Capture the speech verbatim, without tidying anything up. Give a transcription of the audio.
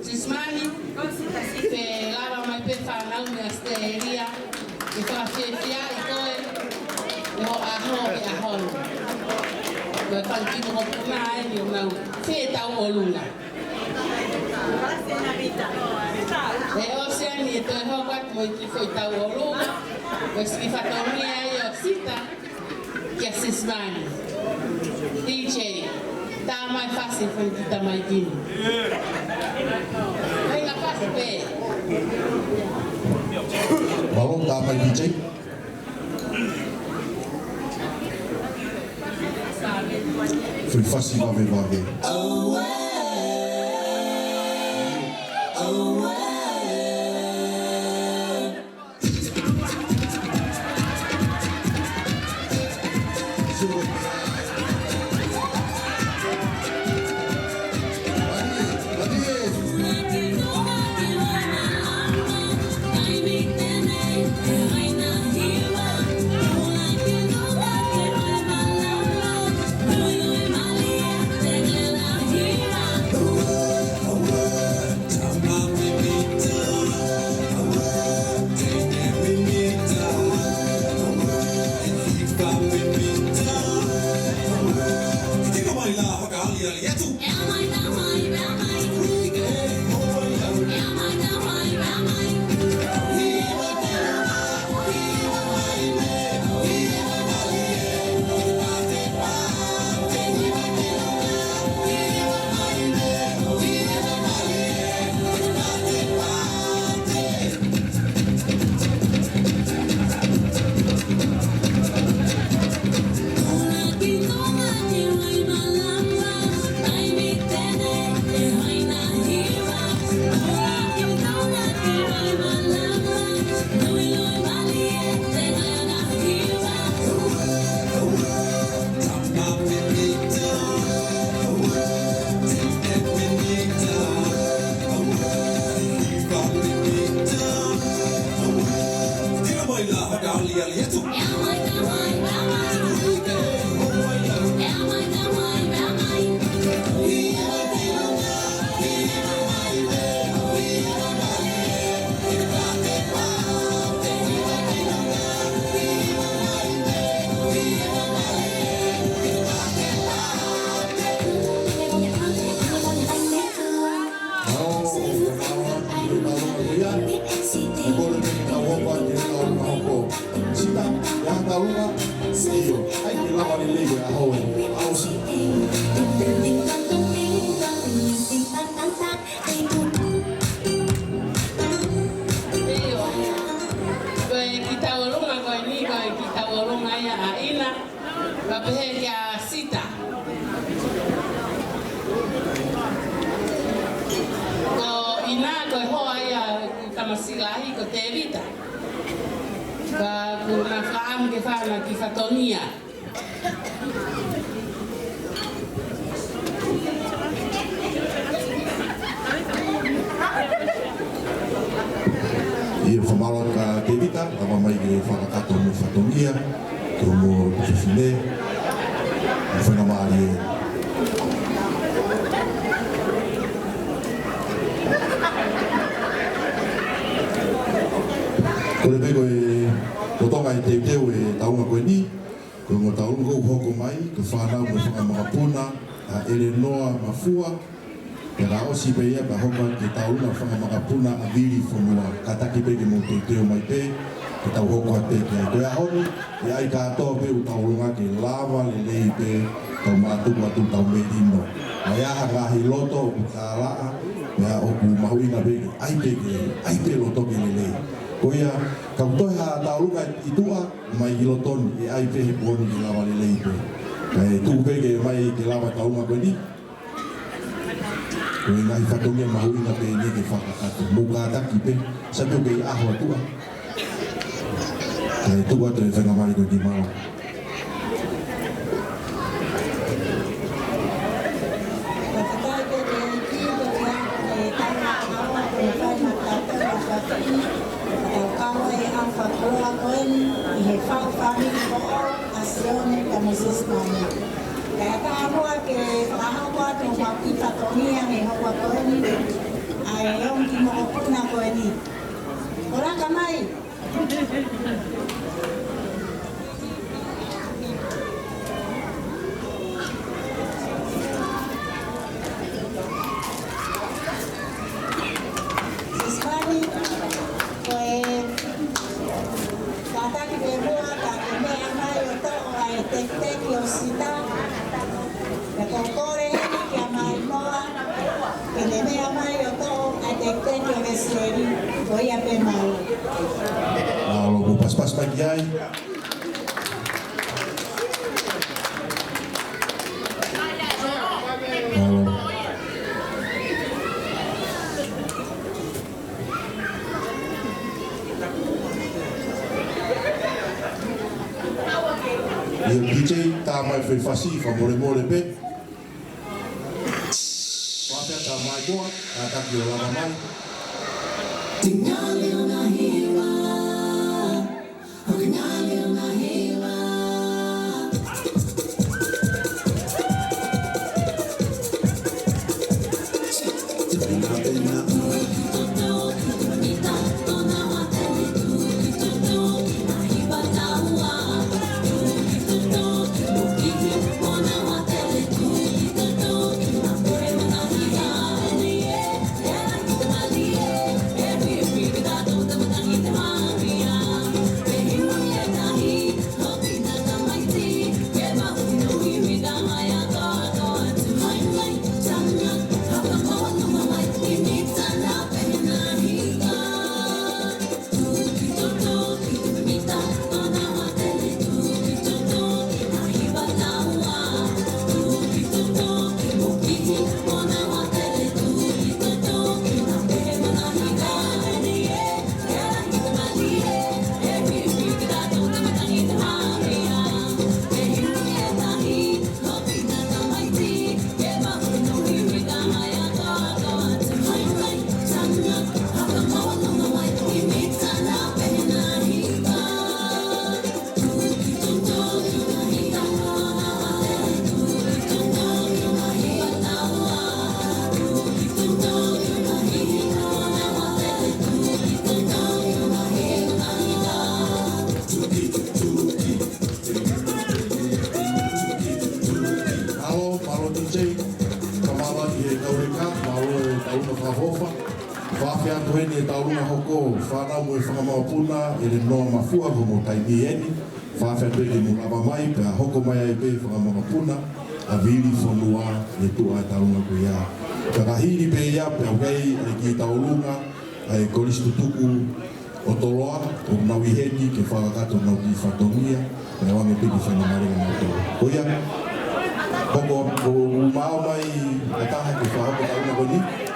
Sisimani, pea lava mai pē fānau mei ʻAositelēlia, ʻe fakafiefia ai koe, ʻi hoʻo ʻaho ʻi he ʻaho ni. Ko e fanga kiʻi mokopuna eni ʻoku nau fie tauʻolunga. ʻE ʻosi eni ʻe toe hoko atu mo e kiʻi foʻi tauʻolunga, ko e siʻi fatongia ia ʻo Sita kia Sisimani. D J, tā mai fasi fanga kiʻi tamaiki ni. Mai ngā fasi pē. Mālō, tā mai D J. Foʻi fasi vavevave. ʻIo. Ko e kiʻi tauʻolunga ko eni, ko e kiʻi tauʻolunga ia ʻa ʻIna. Ka pehē kia Sita. Ko ʻIna, ko e hoa ia ʻo e tamasiʻi lahi ko Tēvita. Ka kuo na fakaʻamu ke fai ʻena kiʻi fatongia. ʻIo, fakamālō kia Tēvita, lava mai ke fakakakato mo e fatongia, tō mo e fefine, mo e faingamālie. Kole pē ko e lolotonga e teuteu e tauʻolunga ko eni, ko e ongo tauʻolunga ʻoku hoko mai, ko e fānau mo e fanga makapuna, ʻa ʻElenoa Mafua, pea ka ʻosi pē ia, pea hoko atu ki he tauʻolunga fanga makapuna ʻa Vili Fonua, kātaki pē ke mou teuteu mai pē, ke tau hoko atu pē ki ai. Ko e ʻaho ni, ʻe ʻai kātoa pē ʻū tauʻolunga ke lava lelei pē, tau mātuku atu tau melino. ʻA ia ha ngaahi loto ʻoku tālaʻa, pea ʻoku mahuʻinga pē ke ʻai pē ke, ʻai pē loto ke lelei. Ko ia, ka ʻoku toe ha tauʻolunga ʻi tuʻa, mai ki loto ni, ʻe ʻai pē he pooni ke lava lelei pē. Kae tuku pē ke mai ke lava tauʻolunga ko eni. Ko e ngaahi fatongia mahuʻinga pē eni ke fakakakato. Mou kātaki pē, sai pē ʻoku kei ʻaho atu ā. Kae tuku atu e faingamālie ko eni, mālō. Fakafetaʻi ki he ʻEiki, ko ia ko e taha ʻo e kau maʻu fakakoloa ko eni, ʻo kau ai ʻa e fakakoloa ko eni, ʻi he fāmili ko ʻo ʻa Sione pea mo Sisimani. Kae ʻatā muʻa ke fakahoko atu ʻemau kiʻi fatongia he houa ko eni, ʻa Kamai. Sismani, ko e kātaki pē muʻa ka ke meʻa mai ʻo toʻo ʻa e tekiteki ʻo Sita. Pea ko e kole heni kia Maimoa, ke ne meʻa mai ʻo toʻo ʻa e tekiteki ʻo Vesileli, ko ia pē mau. Mālō, mou pasipasi mai ki ai. Mālō. ʻIo, D J, tā mai fefasi, fakamolemole pē. Fakafetaʻi mai koa, kātaki ʻo lava mai. Tingali ona hiva. Tingali ona hiva. Mālō, mālō D J, ka mālō ʻi he kauleka, mālō e tauʻolunga fakaʻofoʻofa. Fakafetaʻi atu heni e tauʻolunga hoko, fānau mo e fanga mokopuna, ʻElenoa Mafua, ko hoʻomou taimi eni. Fakafetaʻi atu ki he mou lava mai, pea hoko mai ai pē fanga mokopuna, ʻa Vili Fonua, ʻi he tuʻa e tauʻolunga ko ia. Pea ka hili pē ia, pea ʻoku ʻi ai e kiʻi tauʻolunga, ʻa e Kolisi Tutuku ʻo Toloa, ʻoku nau ʻi heni ke fakakakato honau kiʻi fatongia, pea ʻoange pē ke fai mai e ngaahi tolo. Ko ia, hoko, ʻoku mau ʻomai ʻa e taha ke fakahoko e tauʻolunga ko eni.